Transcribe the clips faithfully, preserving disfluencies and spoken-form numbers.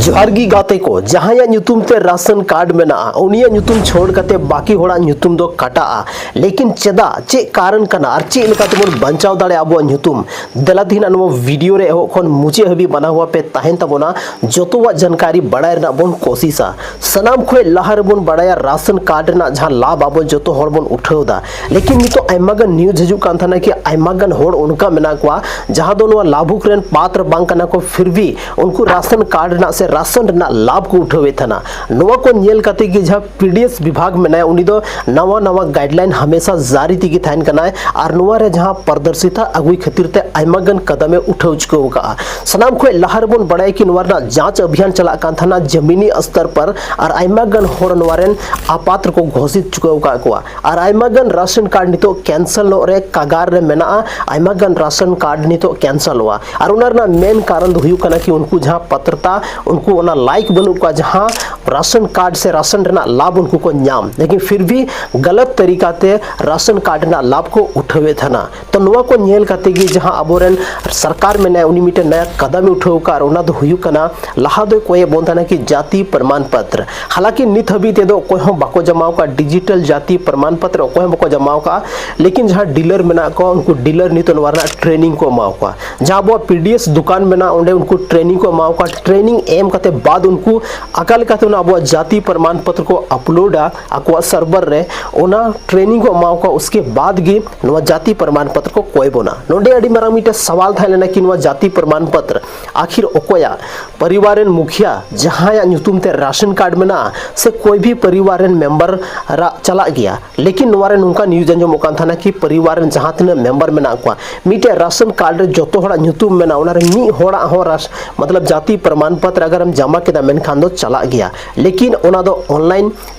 ᱡᱚᱦᱟᱨ ᱜᱮ ᱜᱟᱛᱮ ᱠᱚ, ᱡᱟᱦᱟᱸᱭᱟᱜ ᱧᱩᱛᱩᱢ ᱛᱮ ᱨᱟᱥᱚᱱ ᱠᱟᱨᱰ ᱢᱮᱱᱟᱜᱼᱟ, ᱩᱱᱤᱭᱟᱜ ᱧᱩᱛᱩᱢ ᱪᱷᱚᱲ ᱠᱟᱛᱮ ᱵᱟᱹᱠᱤ ᱦᱚᱲᱟᱜ ᱧᱩᱛᱩᱢ ᱫᱚ ᱠᱟᱴᱟᱜᱼᱟ᱾ ᱞᱮᱠᱤᱱ ᱪᱮᱫᱟᱜ, ᱪᱮᱫ ᱠᱟᱨᱚᱱ ᱠᱟᱱᱟ ᱟᱨ ᱪᱮᱫ ᱞᱮᱠᱟ ᱛᱮᱵᱚᱱ ᱵᱟᱧᱪᱟᱣ ᱫᱟᱲᱮᱭᱟᱜᱼᱟ ᱟᱵᱚᱣᱟᱜ ᱧᱩᱛᱩᱢ? ᱫᱮᱞᱟ ᱛᱮᱦᱮᱧ ᱱᱚᱣᱟ ᱵᱷᱤᱰᱤᱭᱳ ᱨᱮ ᱮᱦᱚᱵ ᱠᱷᱚᱱ ᱢᱩᱪᱟᱹᱫ ᱦᱟᱹᱵᱤᱡ ᱵᱟᱱᱟ ᱦᱚᱲ ᱯᱮ ᱛᱟᱦᱮᱱ ᱛᱟᱵᱚᱱᱟ, ᱡᱚᱛᱚᱣᱟᱜ ᱡᱟᱱᱠᱟᱨᱤ ᱵᱟᱲᱟᱭ ᱨᱮᱱᱟᱜ ᱵᱚᱱ ᱠᱳᱥᱤᱥᱟ᱾ ᱥᱟᱱᱟᱢ ᱠᱷᱚᱱ ᱞᱟᱦᱟ ᱨᱮᱵᱚᱱ ᱵᱟᱲᱟᱭᱟ ᱨᱟᱥᱚᱱ ᱠᱟᱨᱰ ᱨᱮᱱᱟᱜ ᱡᱟᱦᱟᱸ ᱞᱟᱵᱷ ᱟᱵᱚ ᱡᱚᱛᱚ ᱦᱚᱲ ᱵᱚᱱ ᱩᱴᱷᱟᱹᱣ ᱮᱫᱟ᱾ ᱞᱮᱠᱤᱱ ᱱᱤᱛᱚᱜ ᱟᱭᱢᱟ ᱜᱟᱱ ᱱᱤᱭᱩᱡᱽ ᱦᱤᱡᱩᱜ ᱠᱟᱱ ᱛᱟᱦᱮᱱᱟ ᱠᱤ ᱟᱭᱢᱟ ᱜᱟᱱ ᱦᱚᱲ ᱚᱱᱠᱟ ᱢᱮᱱᱟᱜ ᱠᱚᱣᱟ ᱡᱟᱦᱟᱸ ᱫᱚ ᱱᱚᱣᱟ ᱞᱟᱵᱷᱩᱠ ᱨᱮᱱ ᱯᱟᱛᱨ ᱵᱟᱝ ᱠᱟᱱᱟ ᱠᱚ, ᱯᱷᱤᱨ ᱵᱷᱤ ᱩᱱᱠᱩ ᱨᱟᱥᱚᱱ ᱠᱟᱨᱰ ᱨᱮᱱᱟᱜ ᱥᱮ ᱨᱟᱥᱚᱱ ᱨᱮᱱᱟᱜ ᱞᱟᱵᱷ ᱠᱚ ᱩᱴᱷᱟᱹᱣᱮᱫ ᱛᱟᱦᱮᱱᱟ᱾ ᱱᱚᱣᱟ ᱠᱚ ᱧᱮᱞ ᱠᱟᱛᱮ ᱜᱮ ᱡᱟᱦᱟᱸ ᱯᱤ ᱰᱤ ᱮᱥ ᱵᱤᱵᱷᱟᱜᱽ ᱢᱮᱱᱟᱭᱟ, ᱩᱱᱤ ᱫᱚ ᱱᱟᱣᱟ ᱱᱟᱣᱟ ᱜᱟᱭᱤᱰᱞᱟᱭᱤᱱ ᱦᱟᱢᱮᱥᱟ ᱡᱟᱹᱨᱤ ᱛᱮᱜᱮ ᱛᱟᱦᱮᱱ ᱠᱟᱱᱟᱭ ᱟᱨ ᱱᱚᱣᱟ ᱨᱮ ᱡᱟᱦᱟᱸ ᱯᱟᱨᱫᱚᱨᱥᱤᱛᱟ ᱟᱹᱜᱩᱭ ᱠᱷᱟᱹᱛᱤᱨ ᱛᱮ ᱟᱭᱢᱟ ᱜᱟᱱ ᱠᱟᱫᱟᱢᱮ ᱩᱴᱷᱟᱹᱣ ᱪᱩᱠᱟᱹᱣ ᱟᱠᱟᱫᱼᱟ᱾ ᱥᱟᱱᱟᱢ ᱠᱷᱚᱱ ᱞᱟᱦᱟ ᱨᱮᱵᱚᱱ ᱵᱟᱲᱟᱭᱟ ᱠᱤ ᱱᱚᱣᱟ ᱨᱮᱱᱟᱜ ᱡᱟᱸᱪ ᱟᱵᱷᱤᱭᱟᱱ ᱪᱟᱞᱟᱜ ᱠᱟᱱ ᱛᱟᱦᱮᱱᱟ ᱡᱟᱢᱤᱱᱤ ᱥᱛᱚᱨ ᱯᱟᱨ, ᱟᱨ ᱟᱭᱢᱟ ᱜᱟᱱ ᱦᱚᱲ ᱱᱚᱣᱟ ᱨᱮᱱ ᱟᱯᱟᱛᱨ ᱠᱚ ᱜᱷᱳᱥᱤᱛ ᱪᱩᱠᱟᱹᱣ ᱟᱠᱟᱫ ᱠᱚᱣᱟ᱾ ᱟᱨ ᱟᱭᱢᱟ ᱜᱟᱱ ᱨᱟᱥᱚᱱ ᱠᱟᱨᱰ ᱱᱤᱛᱚᱜ ᱠᱮᱱᱥᱮᱞᱚᱜ ᱨᱮ ᱠᱟᱜᱟᱨ ᱨᱮ ᱢᱮᱱᱟᱜᱼᱟ, ᱟᱭᱢᱟ ᱜᱟᱱ ᱨᱟᱥᱚᱱ ᱠᱟᱨᱰ ᱱᱤᱛᱚᱜ ᱠᱮᱱᱥᱮᱞᱚᱜᱼᱟ᱾ ᱟᱨ ᱚᱱᱟ ᱨᱮᱱᱟᱜ ᱢᱮᱱ ᱠᱟᱨᱚᱱ ᱫᱚ ᱦᱩᱭᱩᱜ ᱠᱟᱱᱟ ᱠᱤ ᱩᱱᱠᱩ ᱡᱟᱦᱟᱸ ᱯᱟᱛᱨᱛᱟ, ᱩᱱᱠᱩ ᱚᱱᱟ ᱞᱟᱭᱤᱠ ᱵᱟᱹᱱᱩᱜ ᱠᱚᱣᱟ ᱡᱟᱦᱟᱸ ᱨᱟᱥᱚᱱ ᱠᱟᱨᱰ ᱥᱮ ᱨᱟᱥᱚᱱ ᱨᱮᱱᱟᱜ ᱞᱟᱵᱷ ᱩᱱᱠᱩ ᱠᱚ ᱧᱟᱢ, ᱞᱮᱠᱤᱱ ᱯᱷᱤᱨ ᱵᱷᱤ ᱜᱟᱞᱟᱛ ᱛᱟᱹᱨᱤᱠᱟ ᱛᱮ ᱨᱟᱥᱚᱱ ᱠᱟᱨᱰ ᱨᱮᱱᱟᱜ ᱞᱟᱵᱷ ᱠᱚ ᱩᱴᱷᱟᱹᱣᱮᱫ ᱛᱟᱦᱮᱱᱟ᱾ ᱛᱚ ᱱᱚᱣᱟ ᱠᱚ ᱧᱮᱞ ᱠᱟᱛᱮ ᱜᱮ ᱡᱟᱦᱟᱸ ᱟᱵᱚᱨᱮᱱ ᱥᱚᱨᱠᱟᱨ ᱢᱮᱱᱟᱭᱟ, ᱩᱱᱤ ᱢᱤᱫᱴᱮᱱ ᱱᱟᱭᱟ ᱠᱟᱫᱟᱢᱮ ᱩᱴᱷᱟᱹᱣ ᱟᱠᱟᱫ, ᱟᱨ ᱚᱱᱟ ᱫᱚ ᱦᱩᱭᱩᱜ ᱠᱟᱱᱟ ᱞᱟᱦᱟ ᱫᱚᱭ ᱠᱚᱭᱮ ᱵᱚᱱ ᱛᱟᱦᱮᱱᱟ ᱠᱤ ᱡᱟᱹᱛᱤ ᱯᱨᱚᱢᱟᱱ ᱯᱚᱛᱨ᱾ ᱦᱟᱞᱟᱠᱤ ᱱᱤᱛ ᱦᱟᱹᱵᱤᱡ ᱛᱮᱫᱚ ᱚᱠᱚᱭ ᱦᱚᱸ ᱵᱟᱠᱚ ᱡᱚᱢᱟᱣ ᱟᱠᱟᱫ ᱰᱤᱡᱤᱴᱟᱞ ᱡᱟᱹᱛᱤ ᱯᱨᱚᱢᱟᱱ ᱯᱚᱛᱨ, ᱚᱠᱚᱭ ᱦᱚᱸ ᱵᱟᱠᱚ ᱡᱚᱢᱟᱣ ᱟᱠᱟᱫᱼᱟ᱾ ᱞᱮᱠᱤᱱ ᱡᱟᱦᱟᱸ ᱰᱤᱞᱟᱨ ᱢᱮᱱᱟᱜ ᱠᱚᱣᱟ, ᱩᱱᱠᱩ ᱰᱤᱞᱟᱨ ᱱᱤᱛᱚᱜ ᱱᱚᱣᱟ ᱨᱮᱱᱟᱜ ᱴᱨᱮᱱᱤᱝ ᱠᱚ ᱮᱢᱟᱣ ᱠᱚᱣᱟ᱾ ᱡᱟᱦᱟᱸ ᱟᱵᱚᱣᱟᱜ ᱯᱤ ᱰᱤ ᱮᱥ ᱫᱚᱠᱟᱱ ᱢᱮᱱᱟᱜᱼᱟ, ᱚᱸᱰᱮ ᱩᱱᱠᱩ ᱴᱨᱮᱱᱤᱝ ᱠᱚ ᱮᱢᱟᱣ ᱠᱚᱣᱟ᱾ ᱴᱨᱮᱱᱤᱝ ᱮᱢ ᱠᱟᱛᱮ ᱵᱟᱫ ᱩᱱᱠᱩ ᱚᱠᱟ ᱞᱮᱠᱟᱛᱮ ᱚᱱᱟ ᱟᱵᱚᱣᱟᱜ ᱡᱟᱹᱛᱤ ᱯᱨᱚᱢᱟᱱ ᱯᱚᱛᱨ ᱠᱚ ᱟᱯᱞᱳᱰᱟ ᱟᱠᱚᱣᱟᱜ ᱥᱟᱨᱵᱷᱟᱨ ᱨᱮ, ᱚᱱᱟ ᱴᱨᱮᱱᱤᱝ ᱠᱚ ᱮᱢᱟᱣ ᱠᱚᱣᱟ᱾ ᱩᱥᱠᱮ ᱵᱟᱫ ᱜᱮ ᱱᱚᱣᱟ ᱡᱟᱹᱛᱤ ᱯᱨᱚᱢᱟᱱ ᱯᱚᱛᱨ ᱠᱚ ᱠᱚᱭ ᱵᱚᱱᱟ᱾ ᱱᱚᱰᱮ ᱟᱹᱰᱤ ᱢᱟᱨᱟᱝ ᱢᱤᱫᱴᱮᱱ ᱥᱟᱣᱟᱞ ᱛᱟᱦᱮᱸ ᱞᱮᱱᱟ ᱠᱤ ᱱᱚᱣᱟ ᱡᱟᱹᱛᱤ ᱯᱨᱚᱢᱟᱱ ᱯᱚᱛᱨ ᱟᱠᱷᱤᱨ ᱚᱠᱚᱭᱟᱜ, ᱯᱚᱨᱤᱵᱟᱨ ᱨᱮᱱ ᱢᱩᱠᱷᱤᱭᱟ ᱡᱟᱦᱟᱸᱭᱟᱜ ᱧᱩᱛᱩᱢ ᱛᱮ ᱨᱟᱥᱚᱱ ᱠᱟᱨᱰ ᱢᱮᱱᱟᱜᱼᱟ ᱥᱮ ᱠᱚᱭ ᱵᱷᱤ ᱯᱚᱨᱤᱵᱟᱨ ᱨᱮᱱ ᱢᱮᱢᱵᱟᱨ ᱨᱟᱜ ᱪᱟᱞᱟᱜ ᱜᱮᱭᱟ? ᱞᱮᱠᱤᱱ ᱱᱚᱣᱟ ᱨᱮ ᱱᱚᱝᱠᱟ ᱱᱤᱭᱩᱡᱽ ᱟᱸᱡᱚᱢᱚᱜ ᱠᱟᱱ ᱛᱟᱦᱮᱱᱟ ᱠᱤ ᱯᱚᱨᱤᱵᱟᱨ ᱨᱮᱱ ᱡᱟᱦᱟᱸ ᱛᱤᱱᱟᱹᱜ ᱢᱮᱢᱵᱟᱨ ᱢᱮᱱᱟᱜ ᱠᱚᱣᱟ, ᱢᱤᱫᱴᱮᱡ ᱨᱟᱥᱚᱱ ᱠᱟᱨᱰ ᱨᱮ ᱡᱚᱛᱚ ᱦᱚᱲᱟᱜ ᱧᱩᱛᱩᱢ ᱢᱮᱱᱟᱜᱼᱟ, ᱚᱱᱟ ᱨᱮ ᱢᱤᱫ ᱦᱚᱲᱟᱜ ᱦᱚᱸ ᱨᱟᱥ-, ᱢᱚᱛᱞᱚᱵ ᱡᱟᱹᱛᱤ ᱯᱨᱚᱢᱟᱱ ᱯᱚᱛᱨ ᱟᱜᱟᱨᱮᱢ ᱡᱟᱢᱟ ᱠᱮᱫᱟ, ᱢᱮᱱᱠᱷᱟᱱ ᱫᱚ ᱪᱟᱞᱟᱜ ᱜᱮᱭᱟ᱾ ᱞᱮᱠᱤᱱ ᱚᱱᱟ ᱫᱚ ᱚᱱᱞᱟᱭᱤᱱ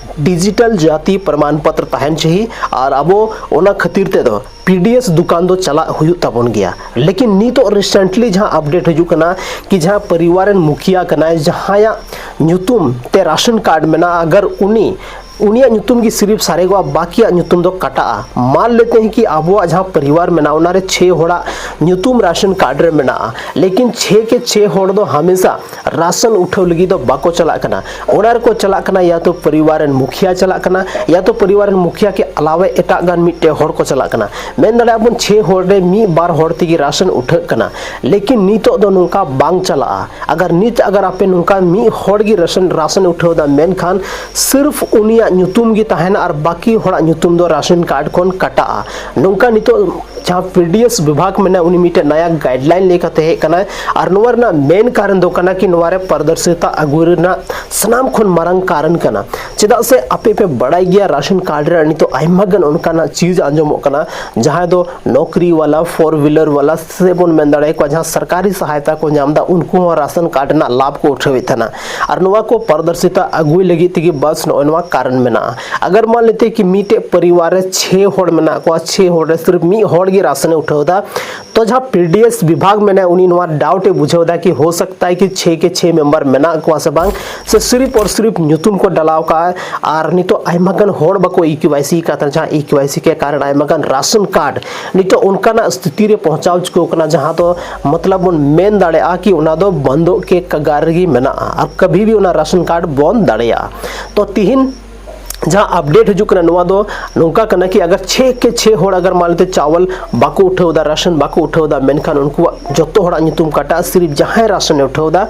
ᱰᱤᱡᱤᱴᱟᱞ ᱡᱟᱹᱛᱤ ᱯᱨᱚᱢᱟᱱ ᱯᱚᱛᱨ ᱛᱟᱦᱮᱱ ᱪᱟᱹᱦᱤ, ᱟᱨ ᱟᱵᱚ ᱚᱱᱟ ᱠᱷᱟᱹᱛᱤᱨ ᱛᱮᱫᱚ ᱯᱤ ᱰᱤ ᱮᱥ ᱫᱚᱠᱟᱱ ᱫᱚ ᱪᱟᱞᱟᱜ ᱦᱩᱭᱩᱜ ᱛᱟᱵᱚᱱ ᱜᱮᱭᱟ᱾ ᱞᱮᱠᱤᱱ ᱱᱤᱛᱚᱜ ᱨᱤᱥᱮᱱᱴᱞᱤ ᱡᱟᱦᱟᱸ ᱟᱯᱰᱮᱴ ᱦᱤᱡᱩᱜ ᱠᱟᱱᱟ ᱠᱤ ᱡᱟᱦᱟᱸ ᱯᱚᱨᱤᱵᱟᱨ ᱨᱮᱱ ᱢᱩᱠᱷᱤᱭᱟ ᱠᱟᱱᱟᱭ, ᱡᱟᱦᱟᱸᱭᱟᱜ ᱧᱩᱛᱩᱢ ᱛᱮ ᱨᱟᱥᱚᱱ ᱠᱟᱨᱰ ᱢᱮᱱᱟᱜᱼᱟ, ᱟᱜᱟᱨ ᱩᱱᱤ ᱩᱱᱤᱭᱟᱜ ᱧᱩᱛᱩᱢ ᱜᱮ ᱥᱤᱨᱤᱯ ᱥᱟᱨᱮᱜᱚᱜᱼᱟ, ᱵᱟᱠᱤᱭᱟᱜ ᱧᱩᱛᱩᱢ ᱫᱚ ᱠᱟᱴᱟᱜᱼᱟ᱾ ᱢᱟᱱ ᱞᱮᱛᱮ ᱦᱮᱸ ᱠᱤ ᱟᱵᱚᱣᱟᱜ ᱡᱟᱦᱟᱸ ᱯᱚᱨᱤᱵᱟᱨ ᱢᱮᱱᱟᱜᱼᱟ, ᱚᱱᱟᱨᱮ ᱪᱷᱮ ᱦᱚᱲᱟᱜ ᱧᱩᱛᱩᱢ ᱨᱟᱥᱚᱱ ᱠᱟᱨᱰ ᱨᱮ ᱢᱮᱱᱟᱜᱼᱟ, ᱞᱮᱠᱤᱱ ᱪᱷᱮ ᱠᱮ ᱪᱷᱮ ᱦᱚᱲ ᱫᱚ ᱦᱟᱢᱮᱥᱟ ᱨᱟᱥᱚᱱ ᱩᱴᱷᱟᱹᱣ ᱞᱟᱹᱜᱤᱫ ᱫᱚ ᱵᱟᱠᱚ ᱪᱟᱞᱟᱜ ᱠᱟᱱᱟ᱾ ᱚᱱᱟ ᱨᱮᱠᱚ ᱪᱟᱞᱟᱜ ᱠᱟᱱᱟ ᱭᱟ ᱛᱚ ᱯᱚᱨᱤᱵᱟᱨ ᱨᱮᱱ ᱢᱩᱠᱷᱤᱭᱟ ᱪᱟᱞᱟᱜ ᱠᱟᱱᱟ, ᱭᱟ ᱛᱚ ᱯᱚᱨᱤᱵᱟᱨ ᱨᱮᱱ ᱢᱩᱠᱷᱤᱭᱟ ᱠᱮ ᱟᱞᱟᱣᱮ ᱮᱴᱟᱜ ᱜᱟᱱ ᱢᱤᱫᱴᱮᱡ ᱦᱚᱲ ᱠᱚ ᱪᱟᱞᱟᱜ ᱠᱟᱱᱟ᱾ ᱢᱮᱱ ᱫᱟᱲᱮᱭᱟᱜᱼᱟ ᱵᱚᱱ ᱪᱷᱮ ᱦᱚᱲ ᱨᱮ ᱢᱤᱫ ᱵᱟᱨ ᱦᱚᱲ ᱛᱮᱜᱮ ᱨᱟᱥᱚᱱ ᱩᱴᱷᱟᱹᱜ ᱠᱟᱱᱟ᱾ ᱞᱮᱠᱤᱱ ᱱᱤᱛᱚᱜ ᱫᱚ ᱱᱚᱝᱠᱟ ᱵᱟᱝ ᱪᱟᱞᱟᱜᱼᱟ᱾ ᱟᱜᱟᱨ ᱱᱤᱛ ᱟᱜᱟᱨ ᱟᱯᱮ ᱱᱚᱝᱠᱟ ᱢᱤᱫ ᱦᱚᱲ ᱜᱮ ᱨᱟᱥᱚᱱ, ᱨᱟᱥᱚᱱ ᱩᱴᱷᱟᱹᱣ ᱫᱟ, ᱢᱮᱱᱠᱷᱟᱱ ᱥᱤᱨᱯᱷ ᱩᱱᱤᱭᱟᱜ ᱧᱩᱛᱩᱢ ᱜᱮ ᱛᱟᱦᱮᱱᱟ ᱟᱨ ᱵᱟᱹᱠᱤ ᱦᱚᱲᱟᱜ ᱧᱩᱛᱩᱢ ᱫᱚ ᱨᱟᱥᱚᱱ ᱠᱟᱨᱰ ᱠᱷᱚᱱ ᱠᱟᱴᱟᱜᱼᱟ᱾ ᱱᱚᱝᱠᱟ ᱱᱤᱛᱚᱜ ᱡᱟᱦᱟᱸ ᱯᱤ ᱰᱤ ᱮᱥ ᱵᱤᱵᱷᱟᱜᱽ ᱢᱮᱱᱟᱜᱼᱟ, ᱩᱱᱤ ᱢᱤᱫᱴᱮᱱ ᱱᱟᱭᱟ ᱜᱟᱭᱤᱰᱞᱟᱭᱤᱱ ᱞᱟᱹᱭ ᱠᱟᱛᱮ ᱦᱮᱡ ᱠᱟᱱᱟᱭ᱾ ᱟᱨ ᱱᱚᱣᱟ ᱨᱮᱱᱟᱜ ᱢᱮᱱ ᱠᱟᱨᱚᱱ ᱫᱚ ᱠᱟᱱᱟ ᱠᱤ ᱱᱚᱣᱟ ᱨᱮ ᱯᱟᱨᱫᱚᱨᱥᱤᱛᱟ ᱟᱹᱜᱩ ᱨᱮᱱᱟᱜ ᱥᱟᱱᱟᱢ ᱠᱷᱚᱱ ᱢᱟᱨᱟᱝ ᱠᱟᱨᱚᱱ ᱠᱟᱱᱟ᱾ ᱪᱮᱫᱟᱜ ᱥᱮ ᱟᱯᱮ ᱯᱮ ᱵᱟᱲᱟᱭ ᱜᱮᱭᱟ, ᱨᱟᱥᱚᱱ ᱠᱟᱨᱰ ᱨᱮ ᱱᱤᱛᱚᱜ ᱟᱭᱢᱟ ᱜᱟᱱ ᱚᱱᱠᱟᱱᱟᱜ ᱪᱤᱡᱽ ᱟᱸᱡᱚᱢᱚᱜ ᱠᱟᱱᱟ, ᱡᱟᱦᱟᱸᱭ ᱫᱚ ᱱᱚᱠᱨᱤ ᱣᱟᱞᱟ, ᱯᱷᱳᱨ ᱦᱩᱭᱞᱟᱨ ᱣᱟᱞᱟ ᱥᱮ ᱵᱚᱱ ᱢᱮᱱ ᱫᱟᱲᱮᱭᱟᱠᱚᱣᱟ ᱡᱟᱦᱟᱸ ᱥᱚᱨᱠᱟᱨᱤ ᱥᱟᱦᱟᱭᱛᱟ ᱠᱚ ᱧᱟᱢ ᱮᱫᱟ, ᱩᱱᱠᱩ ᱦᱚᱸ ᱨᱟᱥᱚᱱ ᱠᱟᱨᱰ ᱨᱮᱱᱟᱜ ᱞᱟᱵᱷ ᱠᱚ ᱩᱴᱷᱟᱹᱣᱮᱫ ᱛᱟᱦᱮᱱᱟ᱾ ᱟᱨ ᱱᱚᱣᱟ ᱠᱚ ᱯᱟᱨᱫᱚᱨᱥᱤᱛᱟ ᱟᱹᱜᱩᱭ ᱞᱟᱹᱜᱤᱫ ᱛᱮᱜᱮ ᱵᱟᱥ ᱱᱚᱜᱼᱚᱭ ᱱᱚᱣᱟ ᱠᱟᱨᱚᱱ ᱢᱮᱱᱟᱜᱼᱟ᱾ ᱟᱜᱟᱨ ᱢᱟᱱ ᱞᱮᱛᱮ ᱠᱤ ᱢᱤᱫᱴᱮᱡ ᱯᱚᱨᱤᱵᱟᱨ ᱨᱮ ᱪᱷᱮ ᱦᱚᱲ ᱢᱮᱱᱟᱜ ᱠᱚᱣᱟ, ᱪᱷᱮ ᱦᱚᱲ ᱨᱮ ᱥᱤᱨᱯᱷ ᱢᱤᱫ ᱦᱚᱲ ᱜᱮ ᱨᱟᱥᱚᱱᱮ ᱩᱴᱷᱟᱹᱣ ᱮᱫᱟ, ᱛᱚ ᱡᱟᱦᱟᱸ ᱯᱤ ᱰᱤ ᱮᱥ ᱵᱤᱵᱷᱟᱜᱽ ᱢᱮᱱᱟᱭᱟ, ᱩᱱᱤ ᱱᱚᱣᱟ ᱰᱟᱣᱩᱴ ᱮ ᱵᱩᱡᱷᱟᱹᱣ ᱮᱫᱟ ᱠᱤ ᱦᱳ ᱥᱟᱠᱛᱟ ᱦᱟᱭ ᱠᱤ ᱪᱷᱮ ᱠᱮ ᱪᱷᱮ ᱢᱮᱢᱵᱟᱨ ᱢᱮᱱᱟᱜ ᱠᱚᱣᱟ ᱥᱮ ᱵᱟᱝ, ᱥᱮ ᱥᱤᱨᱯᱷ ᱟᱨ ᱥᱤᱨᱯᱷ ᱧᱩᱛᱩᱢ ᱠᱚ ᱰᱟᱞᱟᱣ ᱠᱟᱜᱼᱟ᱾ ᱟᱨ ᱱᱤᱛᱚᱜ ᱟᱭᱢᱟ ᱜᱟᱱ ᱦᱚᱲ ᱵᱟᱠᱚ ᱤ ᱠᱮ ᱣᱟᱭ ᱥᱤ ᱠᱟᱫ ᱛᱟᱦᱮᱱᱟ, ᱡᱟᱦᱟᱸ ᱤ ᱠᱮ ᱣᱟᱭ ᱥᱤ ᱠᱮ ᱠᱟᱨᱚᱱ ᱟᱭᱢᱟ ᱜᱟᱱ ᱨᱟᱥᱚᱱ ᱠᱟᱨᱰ ᱱᱤᱛᱚᱜ ᱚᱱᱠᱟᱱᱟᱜ ᱥᱛᱷᱤᱛᱤ ᱨᱮ ᱯᱚᱦᱪᱟᱣ ᱪᱩᱠᱟᱹᱣ ᱠᱟᱱᱟ, ᱡᱟᱦᱟᱸ ᱫᱚ ᱢᱚᱛᱞᱚᱵ ᱵᱚᱱ ᱢᱮᱱ ᱫᱟᱲᱮᱭᱟᱜᱼᱟ ᱠᱤ ᱚᱱᱟ ᱫᱚ ᱵᱚᱱᱫᱚᱜ ᱠᱮ ᱠᱟᱜᱟᱨ ᱨᱮᱜᱮ ᱢᱮᱱᱟᱜᱼᱟ ᱟᱨ ᱠᱟᱵᱷᱤ ᱵᱷᱤ ᱚᱱᱟ ᱨᱟᱥᱚᱱ ᱠᱟᱨᱰ ᱵᱚᱱᱫ ᱫᱟᱲᱮᱭᱟᱜᱼᱟ᱾ ᱛᱚ ᱛᱤᱦᱤᱧ ᱡᱟᱦᱟᱸ ᱟᱯᱰᱮᱴ ᱦᱤᱡᱩᱜ ᱠᱟᱱᱟ, ᱱᱚᱣᱟ ᱫᱚ ᱱᱚᱝᱠᱟ ᱠᱟᱱᱟ ᱠᱤ ᱟᱜᱟᱨ ᱪᱷᱮ ᱠᱮ ᱪᱷᱮ ᱦᱚᱲ ᱟᱜᱟᱨ ᱢᱟᱱ ᱞᱮᱛᱮ ᱪᱟᱣᱞ ᱵᱟᱠᱚ ᱩᱴᱷᱟᱹᱣ ᱮᱫᱟ, ᱨᱟᱥᱚᱱ ᱵᱟᱠᱚ ᱩᱴᱷᱟᱹᱣ ᱮᱫᱟ, ᱢᱮᱱᱠᱷᱟᱱ ᱩᱱᱠᱩᱣᱟᱜ ᱡᱚᱛᱚ ᱦᱚᱲᱟᱜ ᱧᱩᱛᱩᱢ ᱠᱟᱴᱟᱜᱼᱟ, ᱥᱤᱨᱯᱷ ᱡᱟᱦᱟᱸᱭ ᱨᱟᱥᱚᱱᱮ ᱩᱴᱷᱟᱹᱣ ᱮᱫᱟ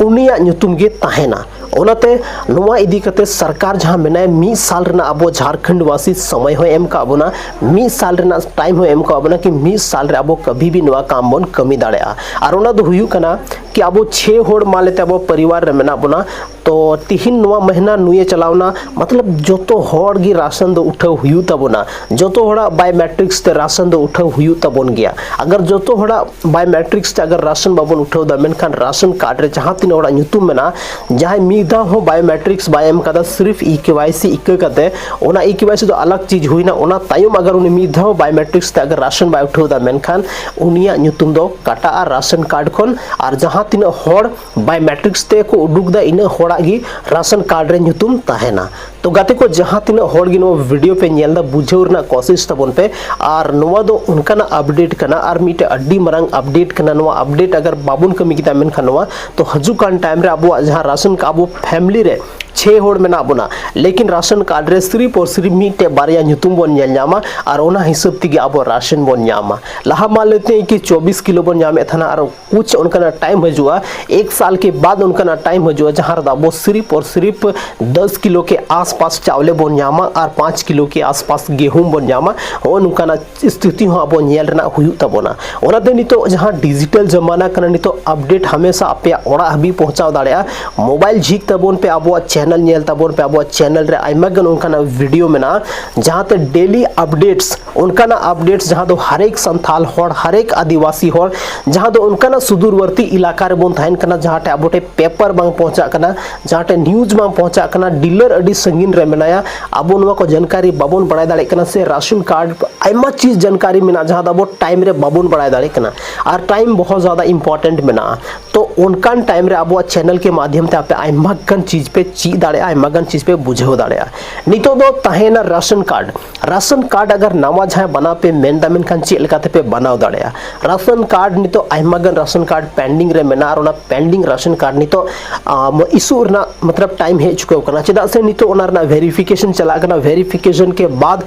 ᱩᱱᱤᱭᱟᱜ ᱧᱩᱛᱩᱢ ᱜᱮ ᱛᱟᱦᱮᱱᱟ᱾ ᱚᱱᱟᱛᱮ ᱱᱚᱣᱟ ᱤᱫᱤ ᱠᱟᱛᱮ ᱥᱚᱨᱠᱟᱨ ᱡᱟᱦᱟᱸ ᱢᱮᱱᱟᱭ, ᱢᱤᱫ ᱥᱟᱞ ᱨᱮᱱᱟᱜ ᱟᱵᱚ ᱡᱷᱟᱲᱠᱷᱚᱸᱰ ᱵᱟᱥᱤ ᱥᱚᱢᱚᱭ ᱦᱚᱸᱭ ᱮᱢ ᱠᱟᱜ ᱵᱚᱱᱟ, ᱢᱤᱫ ᱥᱟᱞ ᱨᱮᱱᱟᱜ ᱴᱟᱭᱤᱢ ᱦᱚᱸᱭ ᱮᱢ ᱠᱟᱜ ᱵᱚᱱᱟ ᱠᱤ ᱢᱤᱫ ᱥᱟᱞ ᱨᱮ ᱟᱵᱚ ᱠᱟᱵᱷᱤ ᱵᱷᱤ ᱱᱚᱣᱟ ᱠᱟᱢ ᱵᱚᱱ ᱠᱟᱹᱢᱤ ᱫᱟᱲᱮᱭᱟᱜᱼᱟ᱾ ᱟᱨ ᱚᱱᱟ ᱫᱚ ᱦᱩᱭᱩᱜ ᱠᱟᱱᱟ ᱠᱤ ᱟᱵᱚ ᱪᱷᱮ ᱦᱚᱲ ᱢᱟᱱ ᱞᱮᱛᱮ ᱟᱵᱚ ᱯᱚᱨᱤᱵᱟᱨ ᱨᱮ ᱢᱮᱱᱟᱜ ᱵᱚᱱᱟ, ᱛᱚ ᱛᱤᱦᱤᱧ ᱱᱚᱣᱟ ᱢᱟᱹᱦᱱᱟᱹ ᱱᱩᱭᱮ ᱪᱟᱞᱟᱣᱱᱟ, ᱢᱚᱛᱞᱚᱵ ᱡᱚᱛᱚ ᱦᱚᱲ ᱜᱮ ᱨᱟᱥᱚᱱ ᱫᱚ ᱩᱴᱷᱟᱹᱣ ᱦᱩᱭᱩᱜ ᱛᱟᱵᱚᱱᱟ, ᱡᱚᱛᱚ ᱦᱚᱲᱟᱜ ᱵᱟᱭᱳᱢᱮᱴᱨᱤᱠᱥ ᱛᱮ ᱨᱟᱥᱚᱱ ᱫᱚ ᱩᱴᱷᱟᱹᱣ ᱦᱩᱭᱩᱜ ᱛᱟᱵᱚᱱ ᱜᱮᱭᱟ᱾ ᱟᱜᱟᱨ ᱡᱚᱛᱚ ᱦᱚᱲᱟᱜ ᱵᱟᱭᱳᱢᱮᱴᱨᱤᱠᱥ ᱛᱮ ᱟᱜᱟᱨ ᱨᱟᱥᱚᱱ ᱵᱟᱵᱚᱱ ᱩᱴᱷᱟᱹᱣ ᱮᱫᱟ, ᱢᱮᱱᱠᱷᱟᱱ ᱨᱟᱥᱚᱱ ᱠᱟᱨᱰ ᱨᱮ ᱡᱟᱦᱟᱸ ᱛᱤᱱᱟᱹᱜ ᱦᱚᱲᱟᱜ ᱧᱩᱛᱩᱢ ᱢᱮᱱᱟᱜᱼᱟ, ᱡᱟᱦᱟᱸᱭ ᱢᱤᱫ ᱫᱷᱟᱣ ᱦᱚᱸ ᱵᱟᱭᱳᱢᱮᱴᱨᱤᱠᱥ ᱵᱟᱭ ᱮᱢ ᱠᱟᱫᱟ, ᱥᱤᱨᱯᱷ ᱤ ᱠᱮ ᱣᱟᱭ ᱥᱤ ᱤᱠᱟᱹ ᱠᱟᱛᱮ, ᱚᱱᱟ ᱤ ᱠᱮ ᱣᱟᱭ ᱥᱤ ᱫᱚ ᱟᱞᱟᱜᱽ ᱪᱤᱡᱽ ᱦᱩᱭᱱᱟ, ᱚᱱᱟ ᱛᱟᱭᱚᱢ ᱟᱜᱟᱨ ᱩᱱᱤ ᱢᱤᱫ ᱫᱷᱟᱣ ᱵᱟᱭᱳᱢᱮᱴᱨᱤᱠᱥ ᱛᱮ ᱟᱜᱟᱨ ᱨᱟᱥᱚᱱ ᱵᱟᱭ ᱩᱴᱷᱟᱹᱣ ᱮᱫᱟ, ᱢᱮᱱᱠᱷᱟᱱ ᱩᱱᱤᱭᱟᱜ ᱧᱩᱛᱩᱢ ᱫᱚ ᱠᱟᱴᱟᱜᱼᱟ ᱨᱟᱥᱚᱱ ᱠᱟᱨᱰ ᱠᱷᱚᱱ᱾ ᱟᱨ ᱡᱟᱦᱟᱸ ᱛᱤᱱᱟᱹᱜ ᱦᱚᱲ ᱵᱟᱭᱳᱢᱮᱴᱨᱤᱠᱥ ᱛᱮᱠᱚ ᱩᱰᱩᱠ ᱮᱫᱟ, ᱤᱱᱟᱹ ᱦᱚᱲᱟᱜ ᱜᱮ ᱨᱟᱥᱚᱱ ᱠᱟᱨᱰ ᱨᱮ ᱧᱩᱛᱩᱢ ᱛᱟᱦᱮᱱᱟ᱾ ᱛᱚ ᱜᱟᱛᱮ ᱠᱚ, ᱡᱟᱦᱟᱸ ᱛᱤᱱᱟᱹᱜ ᱦᱚᱲ ᱜᱮ ᱱᱚᱣᱟ ᱵᱷᱤᱰᱤᱭᱳ ᱯᱮ ᱧᱮᱞ ᱮᱫᱟ, ᱵᱩᱡᱷᱟᱹᱣ ᱨᱮᱱᱟᱜ ᱠᱚᱥᱤᱥ ᱛᱟᱵᱚᱱ ᱯᱮ᱾ ᱟᱨ ᱱᱚᱣᱟ ᱫᱚ ᱚᱱᱠᱟᱱᱟᱜ ᱟᱯᱰᱮᱴ ᱠᱟᱱᱟ, ᱟᱨ ᱢᱤᱫᱴᱮᱡ ᱟᱹᱰᱤ ᱢᱟᱨᱟᱝ ᱟᱯᱰᱮᱴ ᱠᱟᱱᱟ᱾ ᱱᱚᱣᱟ ᱟᱯᱰᱮᱴ ᱟᱜᱟᱨ ᱵᱟᱵᱚᱱ ᱠᱟᱹᱢᱤ ᱠᱮᱫᱟ, ᱢᱮᱱᱠᱷᱟᱱ ᱱᱚᱣᱟ ᱛᱚ ᱦᱤᱡᱩᱜ ᱠᱟᱱ ᱴᱟᱭᱤᱢ ᱨᱮ ᱟᱵᱚᱣᱟᱜ ᱡᱟᱦᱟᱸ ᱨᱟᱥᱚᱱ ᱠᱟ-, ᱟᱵᱚ ᱯᱷᱮᱢᱤᱞᱤ ᱨᱮ ᱪᱷᱮ ᱦᱚᱲ ᱢᱮᱱᱟᱜ ᱵᱚᱱᱟ, ᱞᱮᱠᱤᱱ ᱨᱟᱥᱚᱱ ᱠᱟᱨᱰ ᱨᱮ ᱥᱤᱨᱤᱯ ᱟᱨ ᱥᱤᱨᱤᱯ ᱢᱤᱫᱴᱮᱡ ᱵᱟᱨᱭᱟ ᱧᱩᱛᱩᱢ ᱵᱚᱱ ᱧᱮᱞ ᱧᱟᱢᱟ, ᱟᱨ ᱚᱱᱟ ᱦᱤᱥᱟᱹᱵ ᱛᱮᱜᱮ ᱟᱵᱚ ᱨᱟᱥᱚᱱ ᱵᱚᱱ ᱧᱟᱢᱟ᱾ ᱞᱟᱦᱟ ᱢᱟ ᱞᱟᱹᱭᱛᱮ ᱠᱤ ᱪᱚᱵᱵᱤᱥ ᱠᱤᱞᱳ ᱵᱚᱱ ᱧᱟᱢᱮᱫ ᱛᱟᱦᱮᱱᱟ, ᱟᱨ ᱠᱩᱪ ᱚᱱᱠᱟᱱᱟᱜ ᱴᱟᱭᱤᱢ ᱦᱤᱡᱩᱜᱼᱟ, ᱮᱠ ᱥᱟᱞ ᱠᱮ ᱵᱟᱫ ᱚᱱᱠᱟᱱᱟᱜ ᱴᱟᱭᱤᱢ ᱦᱤᱡᱩᱜᱼᱟ, ᱡᱟᱦᱟᱸ ᱨᱮᱫᱚ ᱟᱵᱚ ᱥᱤᱨᱤᱯ ᱟᱨ ᱥᱤᱨᱤᱯ ᱫᱚᱥ ᱠᱤᱞᱳ ᱠᱮ ᱟᱥᱯᱟᱥ ᱪᱟᱣᱞᱮ ᱵᱚᱱ ᱧᱟᱢᱟ ᱟᱨ ᱯᱟᱸᱪ ᱠᱤᱞᱳ ᱠᱮ ᱟᱥᱯᱟᱥ ᱜᱮᱦᱩᱢ ᱵᱚᱱ ᱧᱟᱢᱟ᱾ ᱦᱚᱸᱜᱼᱚ ᱱᱚᱝᱠᱟᱱᱟᱜ ᱥᱛᱷᱤᱛᱤ ᱦᱚᱸ ᱟᱵᱚ ᱧᱮᱞ ᱨᱮᱱᱟᱜ ᱦᱩᱭᱩᱜ ᱛᱟᱵᱚᱱᱟ᱾ ᱚᱱᱟᱛᱮ ᱱᱤᱛᱚᱜ ᱡᱟᱦᱟᱸ ᱰᱤᱡᱤᱴᱟᱞ ᱡᱟᱢᱟᱱᱟ ᱠᱟᱱᱟ, ᱱᱤᱛᱚᱜ ᱟᱯᱰᱮᱴ ᱦᱟᱢᱮᱥᱟ ᱟᱯᱮᱭᱟᱜ ᱚᱲᱟᱜ ᱦᱟᱹᱵᱤᱡ ᱯᱳᱸᱪᱷᱟᱣ ᱫᱟᱲᱮᱭᱟᱜᱼᱟ᱾ ᱢᱳᱵᱟᱭᱤᱞ ᱡᱷᱤᱡ ᱛᱟᱵᱚᱱ ᱯᱮ, ᱟᱵᱚᱣᱟᱜ ᱪᱮᱱᱮᱞ ᱧᱮᱞ ᱛᱟᱵᱚᱱ ᱯᱮ, ᱟᱵᱚᱣᱟᱜ ᱪᱮᱱᱮᱞ ᱨᱮ ᱟᱭᱢᱟ ᱜᱟᱱ ᱚᱱᱠᱟᱱᱟᱜ ᱵᱷᱤᱰᱤᱭᱳ ᱢᱮᱱᱟᱜᱼᱟ, ᱡᱟᱦᱟᱸᱛᱮ ᱰᱮᱞᱤ ᱟᱯᱰᱮᱴᱥ, ᱚᱱᱠᱟᱱᱟᱜ ᱟᱯᱰᱮᱴᱥ ᱡᱟᱦᱟᱸ ᱫᱚ ᱦᱟᱨᱮᱠ ᱥᱟᱱᱛᱷᱟᱞ ᱦᱚᱲ, ᱦᱟᱨᱮᱠ ᱟᱹᱫᱤᱵᱟᱹᱥᱤ ᱦᱚᱲ, ᱡᱟᱦᱟᱸ ᱫᱚ ᱚᱱᱠᱟᱱᱟᱜ ᱥᱩᱫᱩᱨᱵᱚᱨᱛᱤ ᱮᱞᱟᱠᱟ ᱨᱮᱵᱚᱱ ᱛᱟᱦᱮᱱ ᱠᱟᱱᱟ, ᱡᱟᱦᱟᱸ ᱴᱷᱮᱱ ᱟᱵᱚ ᱴᱷᱮᱱ ᱯᱮᱯᱟᱨ ᱵᱟᱝ ᱯᱳᱸᱪᱷᱟᱜ ᱠᱟᱱᱟ, ᱡᱟᱦᱟᱸ ᱴᱷᱮᱱ ᱱᱤᱭᱩᱡᱽ ᱵᱟᱝ ᱯᱳᱸᱪᱷᱟᱜ ᱠᱟᱱᱟ, ᱰᱤᱞᱟᱨ ᱟᱹᱰᱤ ᱥᱟᱺᱜᱤᱧ ᱨᱮ ᱢᱮᱱᱟᱭᱟ, ᱟᱵᱚ ᱱᱚᱣᱟ ᱠᱚ ᱡᱟᱱᱠᱟᱨᱤ ᱵᱟᱵᱚᱱ ᱵᱟᱲᱟᱭ ᱫᱟᱲᱮᱭᱟᱜ ᱠᱟᱱᱟ, ᱥᱮ ᱨᱟᱥᱚᱱ ᱠᱟᱨᱰ ᱟᱭᱢᱟ ᱪᱤᱡᱽ ᱡᱟᱱᱠᱟᱨᱤ ᱢᱮᱱᱟᱜᱼᱟ, ᱡᱟᱦᱟᱸ ᱫᱚ ᱟᱵᱚ ᱴᱟᱭᱤᱢ ᱨᱮ ᱵᱟᱵᱚᱱ ᱵᱟᱲᱟᱭ ᱫᱟᱲᱮᱭᱟᱜ ᱠᱟᱱᱟ, ᱟᱨ ᱴᱟᱭᱤᱢ ᱵᱚᱦᱩᱛ ᱡᱟᱫᱟ ᱤᱢᱯᱚᱨᱴᱮᱱᱴ ᱢᱮᱱᱟᱜᱼᱟ᱾ ᱛᱚ ᱚᱱᱠᱟᱱ ᱴᱟᱭᱤᱢ ᱨᱮ ᱟᱵᱚᱣᱟᱜ ᱪᱮᱱᱮᱞ ᱠᱮ ᱢᱟᱫᱷᱭᱚᱢ ᱛᱮ ᱟᱯᱮ ᱟᱭᱢᱟ ᱜᱟᱱ ᱪᱤᱡᱽ ᱯᱮ ᱪᱮᱫ ᱫᱟᱲᱮᱭᱟᱜᱼᱟ, ᱟᱭᱢᱟ ᱜᱟᱱ ᱪᱤᱡᱽ ᱯᱮ ᱵᱩᱡᱷᱟᱹᱣ ᱫᱟᱲᱮᱭᱟᱜᱼᱟ᱾ ᱱᱤᱛᱚᱜ ᱫᱚ ᱛᱟᱦᱮᱸᱭᱮᱱᱟ ᱨᱟᱥᱚᱱ ᱠᱟᱨᱰ᱾ ᱨᱟᱥᱚᱱ ᱠᱟᱨᱰ ᱟᱜᱟᱨ ᱱᱟᱣᱟ ᱡᱟᱦᱟᱸᱭ ᱵᱟᱱᱟᱣ ᱯᱮ ᱢᱮᱱᱫᱟ, ᱢᱮᱱᱠᱷᱟᱱ ᱪᱮᱫ ᱞᱮᱠᱟ ᱛᱮᱯᱮ ᱵᱟᱱᱟᱣ ᱫᱟᱲᱮᱭᱟᱜᱼᱟ? ᱨᱟᱥᱚᱱ ᱠᱟᱨᱰ ᱱᱤᱛᱚᱜ ᱟᱭᱢᱟ ᱜᱟᱱ ᱨᱟᱥᱚᱱ ᱠᱟᱨᱰ ᱯᱮᱱᱰᱤᱝ ᱨᱮ ᱢᱮᱱᱟᱜᱼᱟ, ᱟᱨ ᱚᱱᱟ ᱯᱮᱱᱰᱤᱝ ᱨᱟᱥᱚᱱ ᱠᱟᱨᱰ ᱱᱤᱛᱚᱜ ᱤᱥᱩ ᱨᱮᱱᱟᱜ ᱢᱚᱛᱞᱚᱵ ᱴᱟᱭᱤᱢ ᱦᱮᱡ ᱪᱩᱠᱟᱹᱣ ᱠᱟᱱᱟ᱾ ᱪᱮᱫᱟᱜ ᱥᱮ ᱱᱤᱛᱚᱜ ᱚᱱᱟ ᱨᱮᱱᱟᱜ ᱵᱷᱮᱨᱤᱯᱷᱤᱠᱮᱥᱚᱱ ᱪᱟᱞᱟᱜ ᱠᱟᱱᱟ, ᱵᱷᱮᱨᱤᱯᱷᱤᱠᱮᱥᱚᱱ ᱠᱮ ᱵᱟᱫ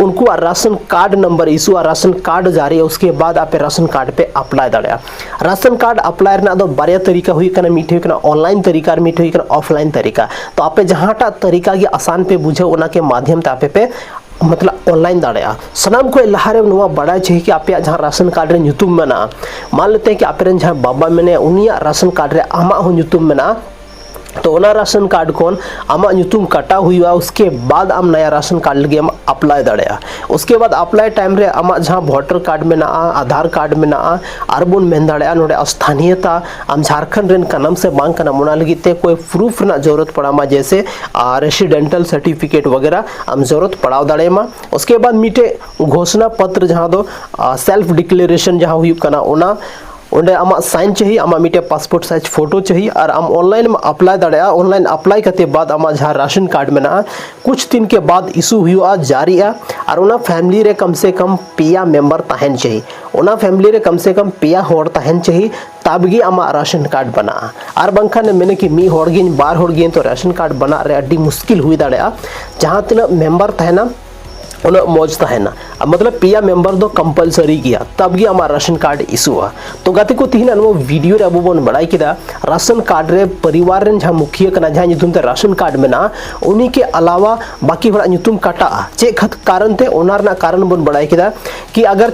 ᱩᱱᱠᱩᱣᱟᱜ ᱨᱟᱥᱚᱱ ᱠᱟᱨᱰ ᱱᱟᱢᱵᱟᱨ ᱤᱥᱩᱜᱼᱟ, ᱨᱟᱥᱚᱱ ᱠᱟᱨᱰ ᱡᱟᱹᱨᱤᱜᱼᱟ, ᱩᱥᱠᱮ ᱵᱟᱫ ᱟᱯᱮ ᱨᱟᱥᱚᱱ ᱠᱟᱨᱰ ᱯᱮ ᱟᱯᱞᱟᱭ ᱫᱟᱲᱮᱭᱟᱜᱼᱟ᱾ ᱨᱟᱥᱚᱱ ᱠᱟᱨᱰ ᱟᱯᱞᱟᱭ ᱨᱮᱱᱟᱜ ᱫᱚ ᱵᱟᱨᱭᱟ ᱛᱟᱹᱨᱤᱠᱟ ᱦᱩᱭᱩᱜ ᱠᱟᱱᱟ, ᱢᱤᱫᱴᱮᱡ ᱦᱩᱭᱩᱜ ᱠᱟᱱᱟ ᱚᱱᱞᱟᱭᱤᱱ ᱛᱟᱹᱨᱤᱠᱟ ᱟᱨ ᱢᱤᱫᱴᱮᱡ ᱦᱩᱭᱩᱜ ᱠᱟᱱᱟ ᱚᱯᱷᱞᱟᱭᱤᱱ ᱛᱟᱹᱨᱤᱠᱟ᱾ ᱛᱚ ᱟᱯᱮ ᱡᱟᱦᱟᱸᱴᱟᱜ ᱛᱟᱹᱨᱤᱠᱟ ᱜᱮ ᱟᱥᱟᱱ ᱯᱮ ᱵᱩᱡᱷᱟᱹᱣ, ᱚᱱᱟ ᱠᱮ ᱢᱟᱫᱷᱭᱚᱢ ᱛᱮ ᱟᱯᱮ ᱯᱮ ᱢᱚᱛᱞᱚᱵ ᱚᱱᱞᱟᱭᱤᱱ ᱫᱟᱲᱮᱭᱟᱜᱼᱟ᱾ ᱥᱟᱱᱟᱢ ᱠᱷᱚᱱ ᱞᱟᱦᱟᱨᱮ ᱱᱚᱣᱟ ᱵᱟᱲᱟᱭ ᱪᱟᱹᱦᱤ ᱠᱤ ᱟᱯᱮᱭᱟᱜ ᱡᱟᱦᱟᱸ ᱨᱟᱥᱚᱱ ᱠᱟᱨᱰ ᱨᱮ ᱧᱩᱛᱩᱢ ᱢᱮᱱᱟᱜᱼᱟ, ᱢᱟᱱ ᱞᱮᱛᱮ ᱦᱮᱸ ᱠᱤ ᱟᱯᱮᱨᱮᱱ ᱡᱟᱦᱟᱸᱭ ᱵᱟᱵᱟ ᱢᱮᱱᱟᱭᱟ, ᱩᱱᱤᱭᱟᱜ ᱨᱟᱥᱚᱱ ᱠᱟᱨᱰ ᱨᱮ ᱟᱢᱟᱜ ᱦᱚᱸ ᱧᱩᱛᱩᱢ ᱢᱮᱱᱟᱜᱼᱟ, ᱛᱚ ᱚᱱᱟ ᱨᱟᱥᱚᱱ ᱠᱟᱨᱰ ᱠᱷᱚᱱ ᱟᱢᱟᱜ ᱧᱩᱛᱩᱢ ᱠᱟᱴᱟᱣ ᱦᱩᱭᱩᱜᱼᱟ, ᱩᱥᱠᱮ ᱵᱟᱫ ᱟᱢ ᱱᱟᱭᱟ ᱨᱟᱥᱚᱱ ᱠᱟᱨᱰ ᱞᱟᱹᱜᱤᱫ ᱮᱢ ᱟᱯᱞᱟᱭ ᱫᱟᱲᱮᱭᱟᱜᱼᱟ᱾ ᱩᱥᱠᱮ ᱵᱟᱫ ᱟᱯᱞᱟᱭ ᱴᱟᱭᱤᱢ ᱨᱮ ᱟᱢᱟᱜ ᱡᱟᱦᱟᱸ ᱵᱷᱳᱴᱟᱨ ᱠᱟᱨᱰ ᱢᱮᱱᱟᱜᱼᱟ, ᱟᱫᱷᱟᱨ ᱠᱟᱨᱰ ᱢᱮᱱᱟᱜᱼᱟ, ᱟᱨ ᱵᱚᱱ ᱢᱮᱱ ᱫᱟᱲᱮᱭᱟᱜᱼᱟ ᱱᱚᱰᱮ ᱥᱛᱷᱟᱱᱤᱭᱚᱛᱟ, ᱟᱢ ᱡᱷᱟᱨᱠᱷᱚᱸᱰ ᱨᱮᱱ ᱠᱟᱱᱟᱢ ᱥᱮ ᱵᱟᱝ ᱠᱟᱱᱟᱢ, ᱚᱱᱟ ᱞᱟᱹᱜᱤᱫ ᱛᱮ ᱠᱚᱭ ᱯᱨᱩᱯᱷ ᱨᱮᱱᱟᱜ ᱡᱚᱨᱩᱨᱟᱛ ᱯᱟᱲᱟᱣ ᱟᱢᱟ, ᱡᱮᱭᱥᱮ ᱨᱮᱥᱤᱰᱮᱱᱴᱟᱞ ᱥᱟᱨᱴᱤᱯᱷᱤᱠᱮᱴ ᱵᱟᱜᱮᱨᱟ ᱟᱢ ᱡᱚᱨᱩᱨᱟᱛ ᱯᱟᱲᱟᱣ ᱫᱟᱲᱮᱭᱟᱢᱟ᱾ ᱩᱥᱠᱮ ᱵᱟᱫ ᱢᱤᱫᱴᱮᱡ ᱜᱷᱳᱥᱱᱟ ᱯᱚᱛᱨᱚ, ᱡᱟᱦᱟᱸ ᱫᱚ ᱥᱮᱞᱯᱷ ᱰᱤᱠᱞᱟᱨᱮᱥᱚᱱ ᱡᱟᱦᱟᱸ ᱦᱩᱭᱩᱜ ᱠᱟᱱᱟ, ᱚᱱᱟ ᱚᱸᱰᱮ ᱟᱢᱟᱜ sign ᱪᱟᱹᱦᱤ, ᱟᱢᱟᱜ ᱢᱤᱫᱴᱮᱡ passport size photo ᱪᱟᱹᱦᱤ, ᱟᱨ ᱟᱢ online ᱮᱢ apply ᱫᱟᱲᱮᱭᱟᱜᱼᱟ᱾ Online apply ᱠᱟᱛᱮ ᱵᱟᱫ ᱟᱢᱟᱜ ᱡᱟᱦᱟᱸ ration card ᱢᱮᱱᱟᱜᱼᱟ, ᱠᱩᱪ ᱫᱤᱱ ᱠᱮ ᱵᱟᱫ issue ᱦᱩᱭᱩᱜᱼᱟ, ᱡᱟᱹᱨᱤᱜᱼᱟ᱾ ᱟᱨ ᱚᱱᱟ family ᱨᱮ ᱠᱟᱢ ᱥᱮ ᱠᱟᱢ ᱯᱮᱭᱟ member ᱛᱟᱦᱮᱱ ᱪᱟᱹᱦᱤ, ᱚᱱᱟ family ᱨᱮ ᱠᱟᱢ ᱥᱮ ᱠᱟᱢ ᱯᱮᱭᱟ ᱦᱚᱲ ᱛᱟᱦᱮᱱ ᱪᱟᱹᱦᱤ, ᱛᱟᱵ ᱜᱮ ᱟᱢᱟᱜ ration card ᱵᱮᱱᱟᱜᱼᱟ᱾ ᱟᱨ ᱵᱟᱝᱠᱷᱟᱱ ᱮᱢ ᱢᱮᱱᱟ ᱠᱤ ᱢᱤᱫ ᱦᱚᱲ ᱜᱤᱧ, ᱵᱟᱨ ᱦᱚᱲ ᱜᱤᱧ, ᱛᱚ ration card ᱵᱮᱱᱟᱜ ᱨᱮ ᱟᱹᱰᱤ ᱢᱩᱥᱠᱤᱞ ᱦᱩᱭ ᱫᱟᱲᱮᱭᱟᱜᱼᱟ᱾ ᱡᱟᱦᱟᱸ ᱛᱤᱱᱟᱹᱜ member ᱛᱟᱦᱮᱱᱟ, ᱩᱱᱟᱹᱜ ᱢᱚᱡᱽ ᱛᱟᱦᱮᱱᱟ᱾ ᱟᱨ ᱢᱚᱛᱞᱚᱵ ᱯᱮᱭᱟ member ᱫᱚ compulsory ᱜᱮᱭᱟ, ᱛᱟᱵ ᱜᱮ ᱟᱢᱟᱜ ration card ᱤᱥᱩᱜᱼᱟ᱾ ᱛᱚ ᱜᱟᱛᱮ ᱠᱚ, ᱛᱤᱦᱤᱧᱟᱜ ᱱᱚᱣᱟ video ᱨᱮ ᱟᱵᱚ ᱵᱚᱱ ᱵᱟᱲᱟᱭ ᱠᱮᱫᱟ ration card ᱨᱮ ᱯᱚᱨᱤᱵᱟᱨ ᱨᱮᱱ ᱡᱟᱦᱟᱸ ᱢᱩᱠᱷᱤᱭᱟᱹ ᱠᱟᱱᱟ, ᱡᱟᱦᱟᱸ ᱧᱩᱛᱩᱢ ᱛᱮ ration card ᱢᱮᱱᱟᱜᱼᱟ, ᱩᱱᱤ ᱠᱮ ᱟᱞᱟᱣᱟ ᱵᱟᱹᱠᱤ ᱦᱚᱲᱟᱜ ᱧᱩᱛᱩᱢ ᱠᱟᱴᱟᱜᱼᱟ᱾ ᱪᱮᱫ ᱠᱷᱟᱛ-, ᱠᱟᱨᱚᱱ ᱛᱮ, ᱚᱱᱟ ᱨᱮᱱᱟᱜ ᱠᱟᱨᱚᱱ ᱵᱚᱱ ᱵᱟᱲᱟᱭ ᱠᱮᱫᱟ ᱠᱤ ᱟᱜᱟᱨ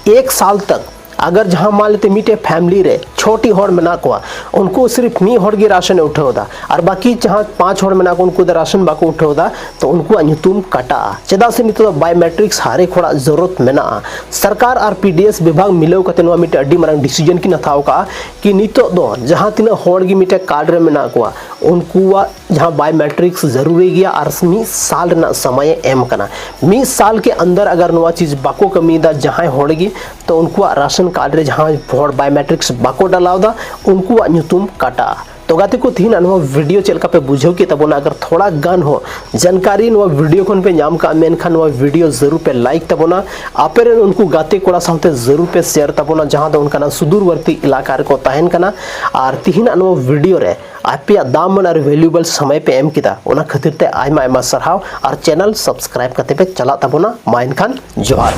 ᱮᱠ ᱥᱟᱞ ᱛᱟᱠ ᱟᱜᱟᱨ ᱡᱟᱦᱟᱸ ᱢᱟᱱ ᱞᱮᱛᱮ ᱢᱤᱫᱴᱮᱡ family ᱨᱮ ᱪᱷᱚᱴᱤ ᱦᱚᱲ ᱢᱮᱱᱟᱜ ᱠᱚᱣᱟ, ᱩᱱᱠᱩ ᱥᱤᱨᱯ ᱢᱤᱫ ᱦᱚᱲ ᱜᱮ ration ᱮ ᱩᱴᱷᱟᱹᱣ ᱮᱫᱟ, ᱟᱨ ᱵᱟᱹᱠᱤ ᱡᱟᱦᱟᱸ ᱯᱟᱸᱪ ᱦᱚᱲ ᱢᱮᱱᱟᱜ ᱠᱚᱣᱟ, ᱩᱱᱠᱩ ᱫᱚ ration ᱵᱟᱠᱚ ᱩᱴᱷᱟᱹᱣ ᱮᱫᱟ, ᱛᱚ ᱩᱱᱠᱩᱣᱟᱜ ᱧᱩᱛᱩᱢ ᱠᱟᱴᱟᱜᱼᱟ᱾ ᱪᱮᱫᱟᱜ ᱥᱮ ᱱᱤᱛᱚᱜ ᱫᱚ biometrics ᱦᱟᱨᱮᱠ ᱦᱚᱲᱟᱜ ᱡᱚᱨᱩᱨᱚᱛ ᱢᱮᱱᱟᱜᱼᱟ᱾ ᱥᱚᱨᱠᱟᱨ ᱟᱨ P D S ᱵᱤᱵᱷᱟᱜᱽ ᱢᱤᱞᱟᱹᱣ ᱠᱟᱛᱮ ᱱᱚᱣᱟ ᱢᱤᱫᱴᱮᱡ ᱟᱹᱰᱤ ᱢᱟᱨᱟᱝ decision ᱠᱤᱱ ᱦᱟᱛᱟᱣ ᱠᱟᱜᱼᱟ ᱠᱤ ᱱᱤᱛᱚᱜ ᱫᱚ ᱡᱟᱦᱟᱸ ᱛᱤᱱᱟᱹᱜ ᱦᱚᱲ ᱜᱮ ᱢᱤᱫᱴᱮᱡ card ᱨᱮ ᱢᱮᱱᱟᱜ ᱠᱚᱣᱟ, ᱩᱱᱠᱩᱣᱟᱜ ᱡᱟᱦᱟᱸ biometrics ᱡᱟᱹᱨᱩᱨᱤ ᱜᱮᱭᱟ ᱟᱨ ᱢᱤᱫ ᱥᱟᱞ ᱨᱮᱱᱟᱜ ᱥᱚᱢᱚᱭᱮ ᱮᱢ ᱠᱟᱱᱟ᱾ ᱢᱤᱫ ᱥᱟᱞ ᱠᱮ ᱟᱱᱫᱟᱨ ᱟᱜᱟᱨ ᱱᱚᱣᱟ ᱪᱤᱡᱽ ᱵᱟᱠᱚ ᱠᱟᱹᱢᱤᱭᱮᱫᱟ ᱡᱟᱦᱟᱸᱭ ᱦᱚᱲ ᱜᱮ, ᱛᱚ ᱩᱱᱠᱩᱣᱟᱜ ration card ᱨᱮ ᱡᱟᱦᱟᱸᱭ ᱦᱚᱲ biometrics ᱵᱟᱠᱚ ᱰᱟᱞᱟᱣ ᱮᱫᱟ, ᱩᱱᱠᱩᱣᱟᱜ ᱧᱩᱛᱩᱢ ᱠᱟᱴᱟᱜᱼᱟ᱾ ᱛᱚ ᱜᱟᱛᱮ ᱠᱚ, ᱛᱤᱦᱤᱧᱟᱜ ᱱᱚᱣᱟ video ᱪᱮᱫ ᱞᱮᱠᱟ ᱯᱮ ᱵᱩᱡᱷᱟᱹᱣ ᱠᱮᱫ ᱛᱟᱵᱚᱱᱟ? ᱟᱜᱟᱨ ᱛᱷᱚᱲᱟ ᱜᱟᱱ ᱦᱚᱸ ᱡᱟᱱᱠᱟᱨᱤ ᱱᱚᱣᱟ video ᱠᱷᱚᱱ ᱯᱮ ᱧᱟᱢ ᱠᱟᱜᱼᱟ, ᱢᱮᱱᱠᱷᱟᱱ ᱱᱚᱣᱟ video ᱡᱟᱹᱨᱩᱲ ᱯᱮ like ᱛᱟᱵᱚᱱᱟ, ᱟᱯᱮ ᱨᱮᱱ ᱩᱱᱠᱩ ᱜᱟᱛᱮ ᱠᱚᱲᱟ ᱥᱟᱶᱛᱮ ᱡᱟᱹᱨᱩᱲ ᱯᱮ share ᱛᱟᱵᱚᱱᱟ, ᱡᱟᱦᱟᱸ ᱫᱚ ᱚᱱᱠᱟᱱᱟᱜ ᱥᱩᱫᱩᱨᱵᱚᱨᱛᱤ ᱮᱞᱟᱠᱟ ᱨᱮᱠᱚ ᱛᱟᱦᱮᱱ ᱠᱟᱱᱟ᱾ ᱟᱨ ᱛᱤᱦᱤᱧᱟᱜ ᱱᱚᱣᱟ video ᱨᱮ ᱟᱯᱮᱭᱟᱜ ᱫᱟᱢᱟᱱ ᱟᱨ valuable ᱥᱚᱢᱚᱭ ᱯᱮ ᱮᱢ ᱠᱮᱫᱟ, ᱚᱱᱟ ᱠᱷᱟᱹᱛᱤᱨ ᱛᱮ ᱟᱭᱢᱟ ᱟᱭᱢᱟ ᱥᱟᱨᱦᱟᱣ᱾ ᱟᱨ channel subscribe ᱠᱟᱛᱮ ᱯᱮ ᱪᱟᱞᱟᱜ ᱛᱟᱵᱚᱱᱟ᱾ ᱢᱟ ᱮᱱᱠᱷᱟᱱ ᱡᱚᱦᱟᱨ᱾